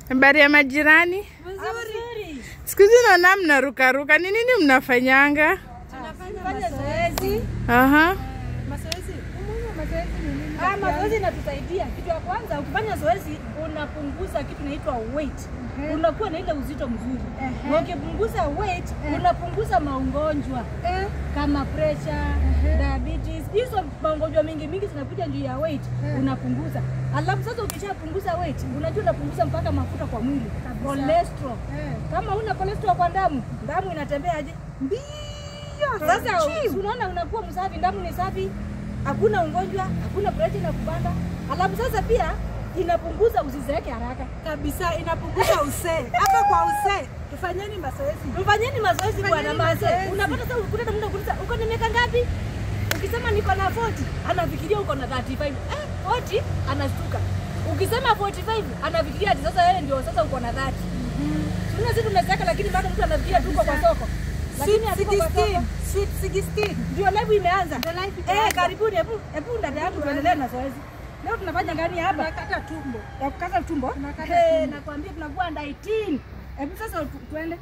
Habari ya majirani? Mzuri. Siku hizi naona mnarukaruka. Ni nini mnafanyanga? Tunafanya mazoezi. Aha. Mazoezi. Umuhimu wa mazoezi ni nini? Mazoezi inatusaidia. Kitu ya kwanza ukifanya zoezi unapunguza kitu inaitwa weight. Unakuwa na ile uzito mzuri. Na ukipunguza weight unapunguza magonjwa kama pressure, diabetes. Hizo magonjwa mingi mingi zinakuja juu ya weight, unapunguza. Alafu sasa ukishapunguza weight, unajua unapunguza mpaka mafuta kwa mwili. Cholesterol. Kama una cholesterol kwa damu, damu inatembea aje? Mbio. Sasa unaona unakuwa msafi, damu ni safi, hakuna ugonjwa, hakuna pressure na kupanda. Alafu sasa pia inapunguza usizeeke haraka. Kabisa inapunguza usee. Hapa kwa usee, tufanyeni mazoezi. Mfanyeni mazoezi bwana mazoezi. Unapata sasa ukuta mtu anakuuliza uko na miaka ngapi? Ukisema niko na 40, anafikiria uko na 35. 40 anashtuka. Ukisema 45 anafikiria ati sasa wewe ndio sasa uko na 30. Tuna sisi tunazeeka lakini bado mtu anafikiria tuko kwa soko. Lakini hatuko kwa soko. Sweet 16. Ndio life imeanza. Karibuni hebu dada yangu tuendelee na zoezi. Leo tunafanya gani hapa? Tunakata tumbo. Ya kukata tumbo? Tunakata tumbo. Nakwambia tunakuwa 19. Hebu sasa tuende.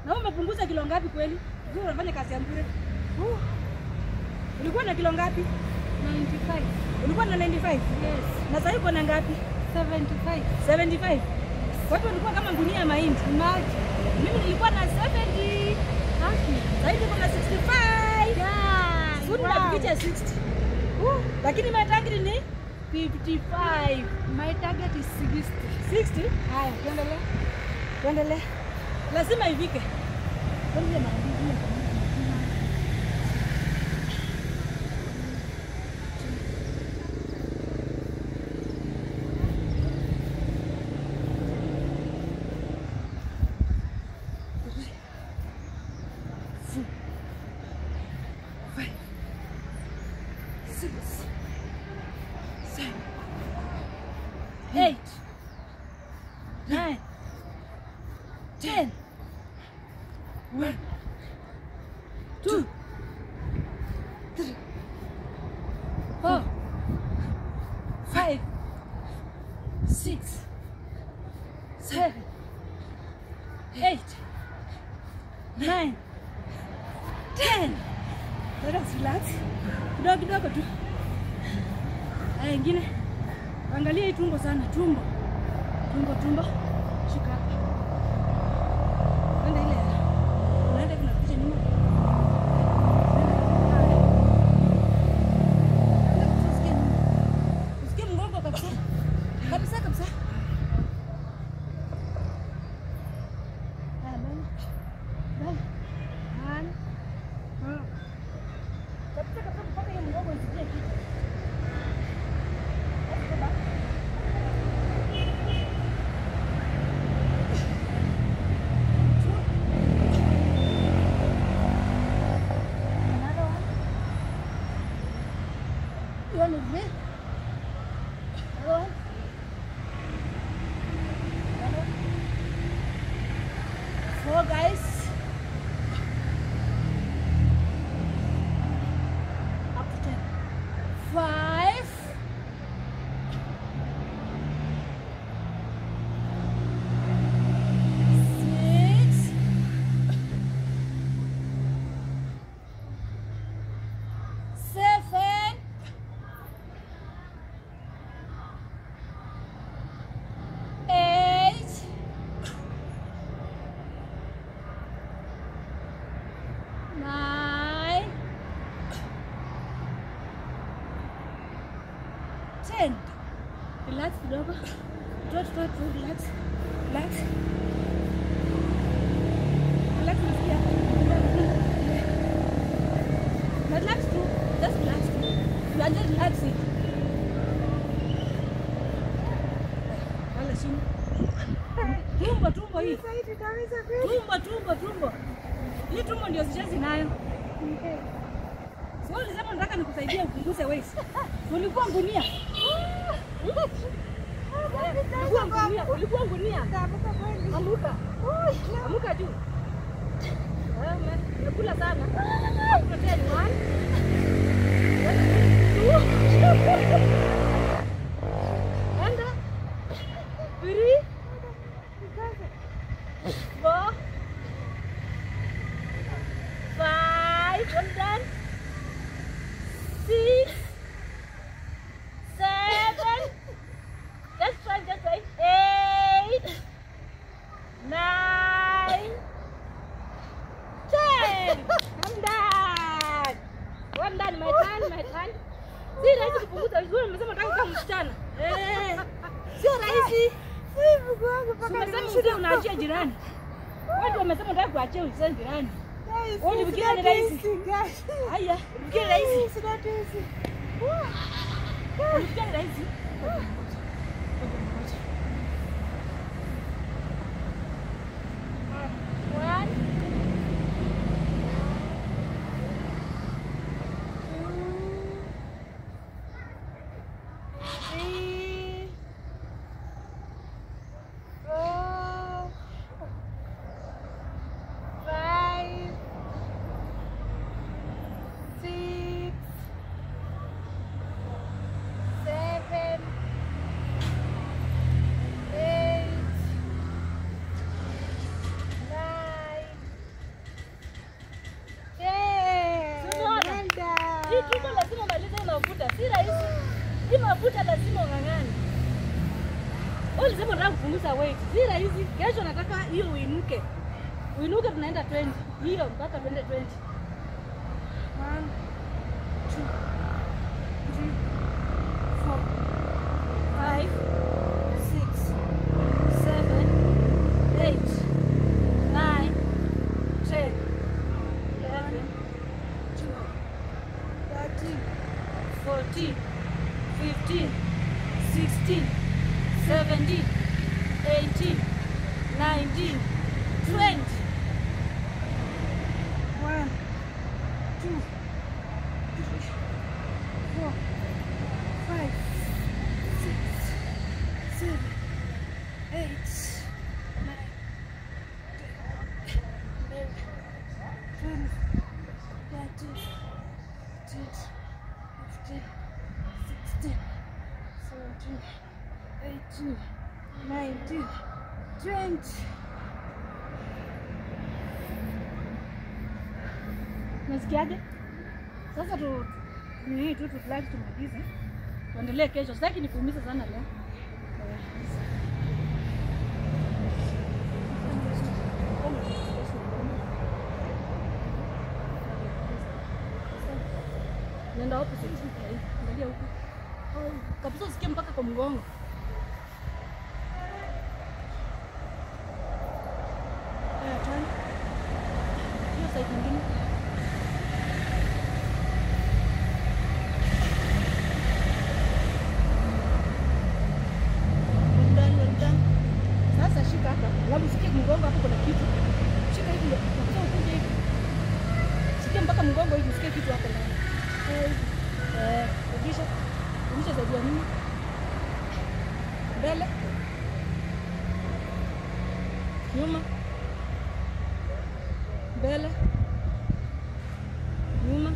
Na umepunguza kilo ngapi kweli? Wewe unafanya kazi ya bure. Ulikuwa na kilo ngapi? 95. Ulikuwa na 95? Yes. Na sasa uko na ngapi? 75. 75. Kwa hivyo ulikuwa kama gunia ya mahindi. Imagine. Mimi nilikuwa na 70. Haki. Sasa hivi niko na 65. Yeah. Soon wow. Nafikisha 60. Lakini my target ni 55. My target is 60. 60? Haya, tuendelee. Tuendelee. Lazima ifike. Tuendelee mara mbili. 8, 9, 10, 1, 2, 3, 4, 5, 6, 7, 8, 9, 10. Let us relax. Kidogo kidogo tu. Haya, ingine. Angalia hii tumbo sana, tumbo. Tumbo, tumbo. Shika hapa. Nenda ile. Unaenda hivi unakuja nyuma. Nenda usikie nyuma. Usikie mgongo kabisa. Kabisa kabisa. Haya, bana. Bana. Bana. Kabisa kabisa mpaka hiyo mgongo isikie kitu. Another one. You want to breathe? Another one. Another one. 4 guys. Up to 10. 5. 6. 7. 8. 9. 10. Relax kidogo. Toa, toa, toa, relax. Relax. Relax, unasikia? Relax tu. Just relax tu. You are just relaxing. Lala chini. Tumbo, tumbo hii. Sasa hivi tutaweza kweli? Tumbo, tumbo, tumbo. Hii tumbo ndio sichezi nayo. Sio ulisema nataka nikusaidie upunguze weight. Ulikuwa ngunia. Ulikuwa ngunia, ulikuwa ngunia. Nitaamka kweli. Amuka. Amuka juu. Umekula sana. Up to 10. 1, 2, enda. 3, 4, 5, well done. 6, 7, just try, 8, 9, 10. I'm done. Well done, my turn, my turn. Si rahisi kupunguza uzuri, umesema nataka kama msichana. Eh. Sio rahisi. Mguu wangu mpaka Umesema nimeshinda. uzee unaachia jirani. Watu wamesema nataka kuachia uzee jirani. Guys, Wewe it's ulifikiria ni not rahisi? easy, guys. Haya, ulifikiria rahisi? It's not easy. Ulifikiria ni rahisi? One, 3, 4, 5, 6, 7, 8, 9, 10. Unaona? Well done. Hii tumbo lazima umalize hii mafuta, si rahisi. Hii mafuta lazima ung'ang'ane. Wewe ulisema unataka kupunguza weight, si rahisi. Kesho nataka hiyo uinuke. Uinuke tunaenda 20. Hiyo mpaka tuende 20. 1, 2, 3, 4, 5, 6, 7, 8, 9, 10, 11, 2, 13, 14, 15, 16, 17, 18, 19, 20. 1, 2, 3, 4, 5, 6, 7, 8, 9, 10, 11, 12, 13, 14, 15, 16, 17, 18, 19, 20. Unasikiaje? Sasa tu ni tu relax tumalize. Tuendelee kesho. Sitaki nikuumize sana leo. Nenda opposite. Angalia huku. Kabisa usikie mpaka kwa mgongo. Haya, turn. Hiyo side nyingine. Well done. Sasa shika hapa. Alafu usikie mgongo hapo kuna kitu. Shika hivi ndio. Kabisa ukuje hivi. Sikia mpaka mgongo hivi usikie kitu hapo ndani. Rudisha. Rudisha zaidi ya nyuma. Mbele. Nyuma. Mbele. Nyuma.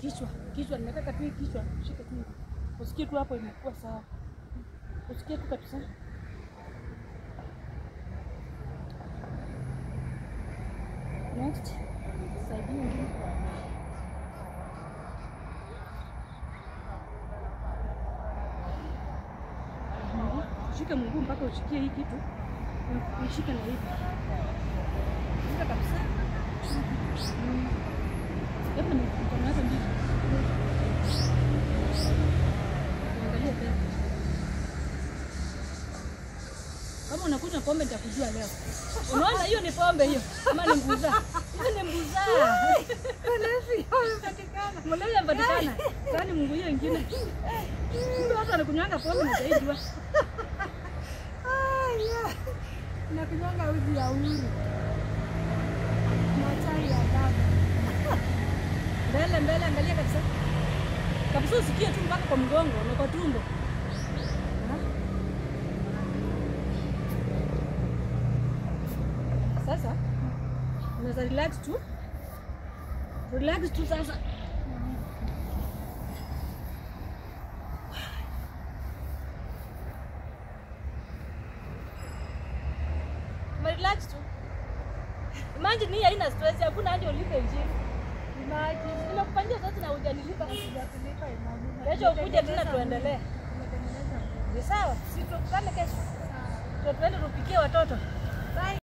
Kichwa. Kichwa nataka tu kichwa. Shika tu. Usikie tu hapo imekuwa sawa. Usikie tu kabisa. Next. Side nyingine. Shika mguu mpaka ushikie hii kitu. Ushike na hivi. Shika kabisa. Hebu na mkono wako mbili. Angalia tena. Kama unakunywa pombe nitakujua leo. Unaona hiyo ni pombe hiyo. Kama ni mbuza. Hiyo ni mbuza. Mlevi amepatikana. Sasa ni mguu hiyo ingine. Kumbe watu wanakunywanga pombe na zaidi. Nakunywanga uji ya uru na chai ya baba. Mbele mbele, angalia kabisa. Kabisa usikie tu mpaka kwa mgongo na kwa tumbo. Sasa unaweza relax tu. Relax tu sasa. Relax tu. Imagine hii haina stress, hakuna haja ulipe gym. Imagine nimekufanyia zote na hujanilipa. Sijakulipa imagine. Kesho ukuje tena tuendelee. Ni sawa? Si tukutane kesho. Tuende tupikie watoto. Bye.